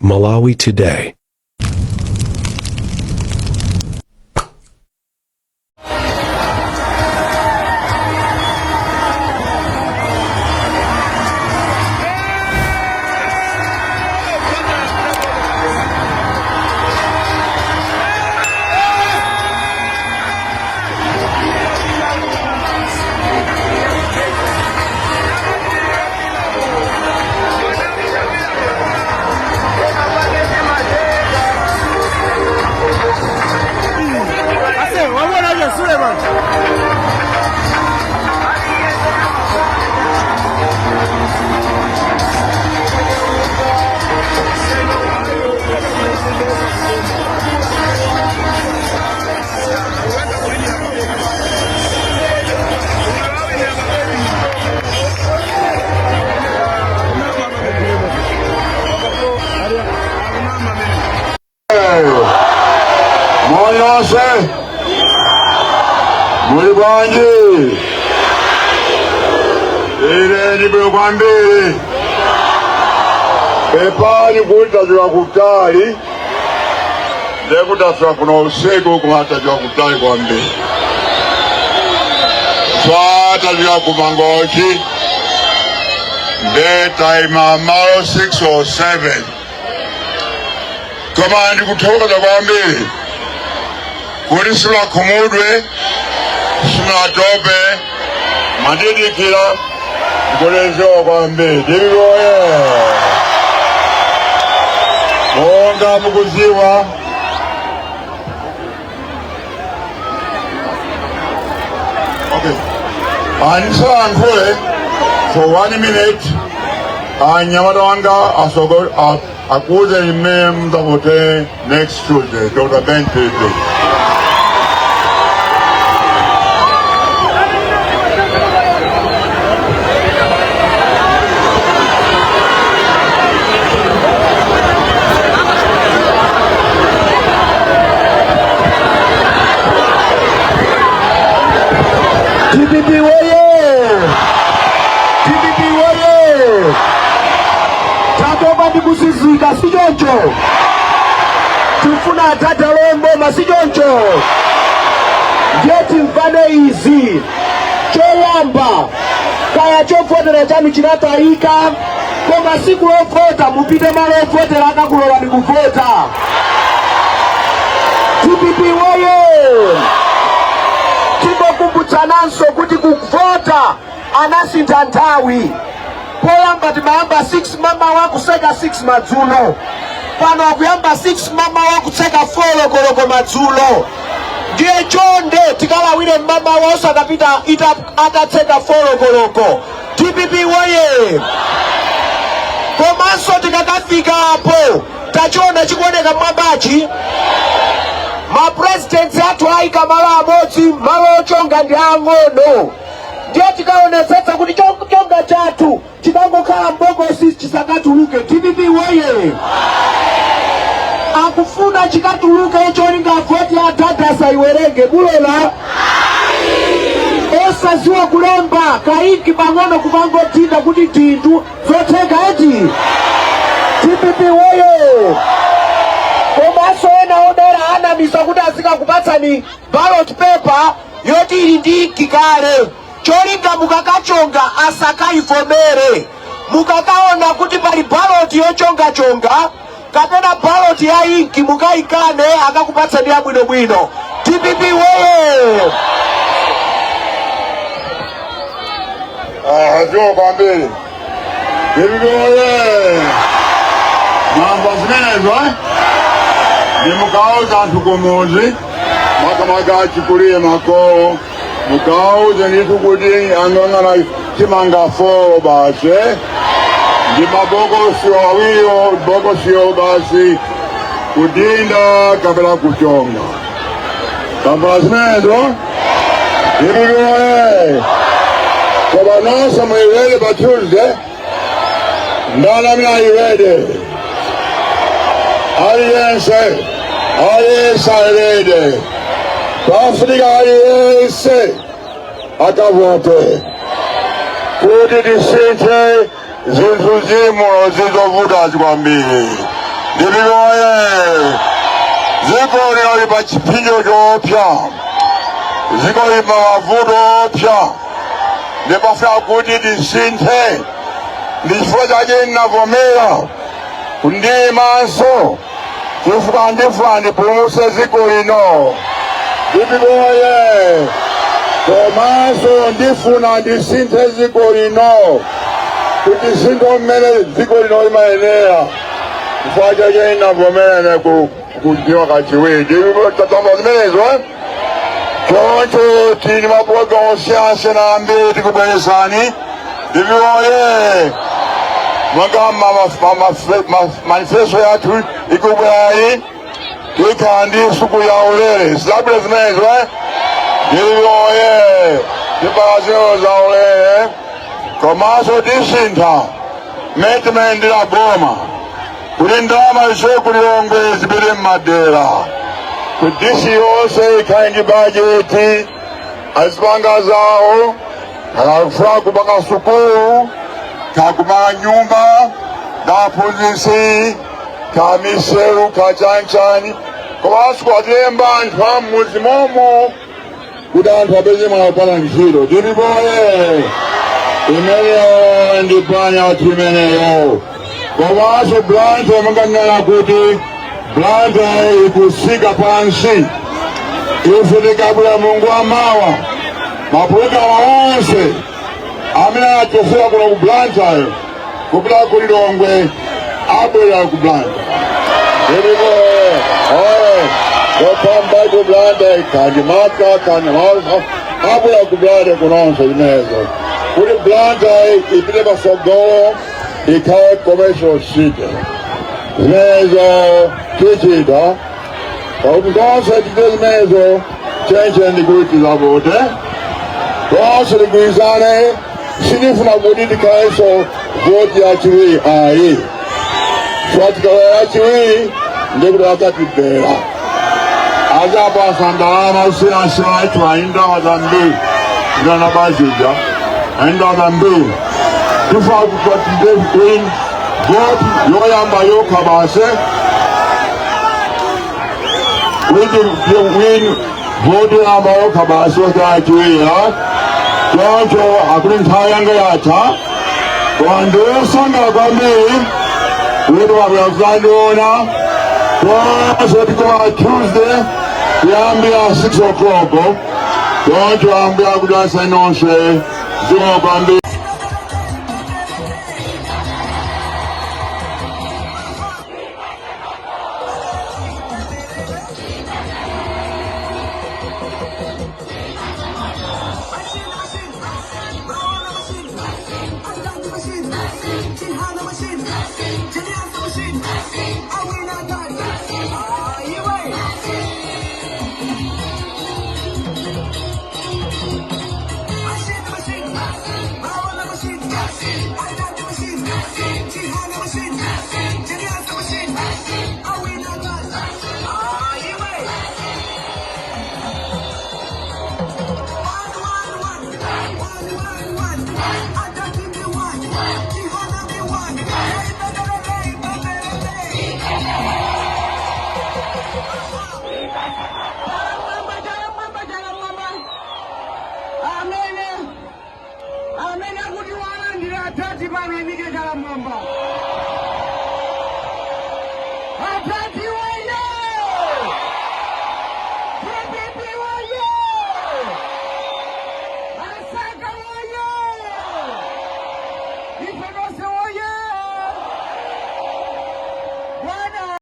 Malawi Today. Moni onse muli bwanji? Ine ndili bwino kwambiri. Pepani kuti tachoka kutali, ndekuti tafika kuno usiku, koma tachoka kutali kwambiri. Tachoka ku Mangochi nde taima malo 6 or 7, koma ndikuthokoza kwambiri kuti simunakhumudwe, simunatope, mwatidikira. Ndikulezewa kwambiri. DPP oye! Monga mukudziwa, okay, andisalankhule for one minute, anyamata wanga asogo akuuzeni mmene muzavote next Tuesday. Dr. Ben Phiri. DPP woye! DPP woye! Tatopa ndi kuzizika, si choncho? Tifuna atata lomboma, si choncho? Ndiye timvane izi. Choyamba, kaya chovotera chanu chinatayika, koma siku lovota mupite malo ovotera akakulolani kuvota. DPP woye! Tingokumbutsananso kuti kuvota anasintha nthawi. Poyamba timayamba 6 mamawa kutseka 6 madzulo, pano akuyamba 6 mamawa kutseka 4 koloko madzulo. Ndiye chonde tikalawire mmamawa, osakapita atatseka 4 koloko. DPP woye! Komanso tikakafika apo, tachiona chikuoneka mmwambachi, mapresidents athu ayika malo amodzi, malo ochonga ndi ang'ono. Ndiye tikaonetsetsa kuti chonga chathu chikangokhala m'bokosi, chisakatuluke. DPP woye! Akufuna chikatuluke cholinga voti ya dada asaiwerenge. Mulola? Osaziwa kulemba kainki pang'ono kumangodinda kuti dindu, zotheka eti? DPP woye! Komanso ena obera anamisa kuti azikakupatsani ballot paper yoti ili ndi inki kale, cholinga mukakachonga asakaivomere. Mukakaona kuti pali ballot yochongachonga kapena ballot ya inki, mukayikane, akakupatsani yabwinobwino. DPP woye! Zikomo kwambiri. DPP oye! Mwamva zimenezo, eh? Ndimukauza anthu kumuzi, makamaka achikulire, makolo, mukauze ndithu kuti ang'ang'ana chimanga 4 basi, eh? Ndi mabokosi awiriwo, bokosiyo basi, kudinda kapena kuchonga. Tamva zimenezo? DPP oye! Koma nonse muli ready pa Tuesday? Ndani amene ali ready? Aliyense, aliyense ali ready? Pafunika aliyense akavote kuti tisinthe zinthu zimuno zizovutazi kwambiri. DPP oye! Dziko lino lili pa chipsinjo choopsa, dziko lili pa mavuto oopsa, ndipafuna kuti tisinthe. Ndi chifukwa chake ndinavomera kundimanso, chifukwa ndifuna ndipulumutse dziko lino. DPP oye! Komanso ndifuna ndisinthe dziko lino, kuti sintho mmene dziko lino limayenera. Chifukwa chake ndinavomera ine kudziwa kachiwiri. Tatamba zimenezo, eh? Choncho tili mapulogalamu osiyanasiyana ambiri tikubweresani. DPP oye! Mwanga manifesto yathu ikubwerayi, tikhala ndi sukulu ya ulere. Zidabwera zimenezo, eh? DPP oye! Tipala zero za ulere, komanso tisintha mmene timayendera boma, kuti ndalama zichoke ku Lilongwe zipite mmadera, kuti DC yonse ikhale ndi bajeti, azipanga zawo, kakufuna kupanga sukulu, kakumanga nyumba kaphunzitsi, kamisewu, kachanchani, komanso kuwalemba anthu a m'mudzi momo, kuti anthu apeze mwapala ntchito. DPP oye! Imeneyo ndi plan yathu imeneyo. Komanso Blantyre, munganena kuti Blantyre ikusika pansi. Ife tikabwera Mulungu amawa, mapulogalamu onse amene atofera kuno ku Blantyre kupita ku Lilongwe abwera ku Blantyre. DPP oye! Go back to Blantyre, kandi maka kandi maka abwera ku Blantyre kunonso zimenezo, kuti Blantyre ipite pasogolo, ikhale commercial city. Zimenezo tichita, pakuti tonse tichite zimenezo. Chenche ndikuti tizavote tonse, tigwirizane. Sindifuna kuti tikhalenso voti yachiwiri ayi. Tikalowa yachiwiri, ndikuti akatibera, azapasa ndalama zosiyanasiyana. Itu aindalama zambiri zina bazija, aindalama zambiri. Tifuna kuti win voti yoyamba yokha basi, kuti win voti yoyamba yokha basi, yachiwiri. Choncho akuti nthawi yanga yatha, koma ndiwosangala kwambiri kuti wabwera kuzandiona. Tonse tikoma Tuesday kuyambira 6 o'clock. Choncho Ambuye akudalitseni nonse. Zikomo kwambiri. Amene amene akuti walandira atati pano imike chala mwamba. Atati waye! DPP waye! Asaka waye! Ife tonse.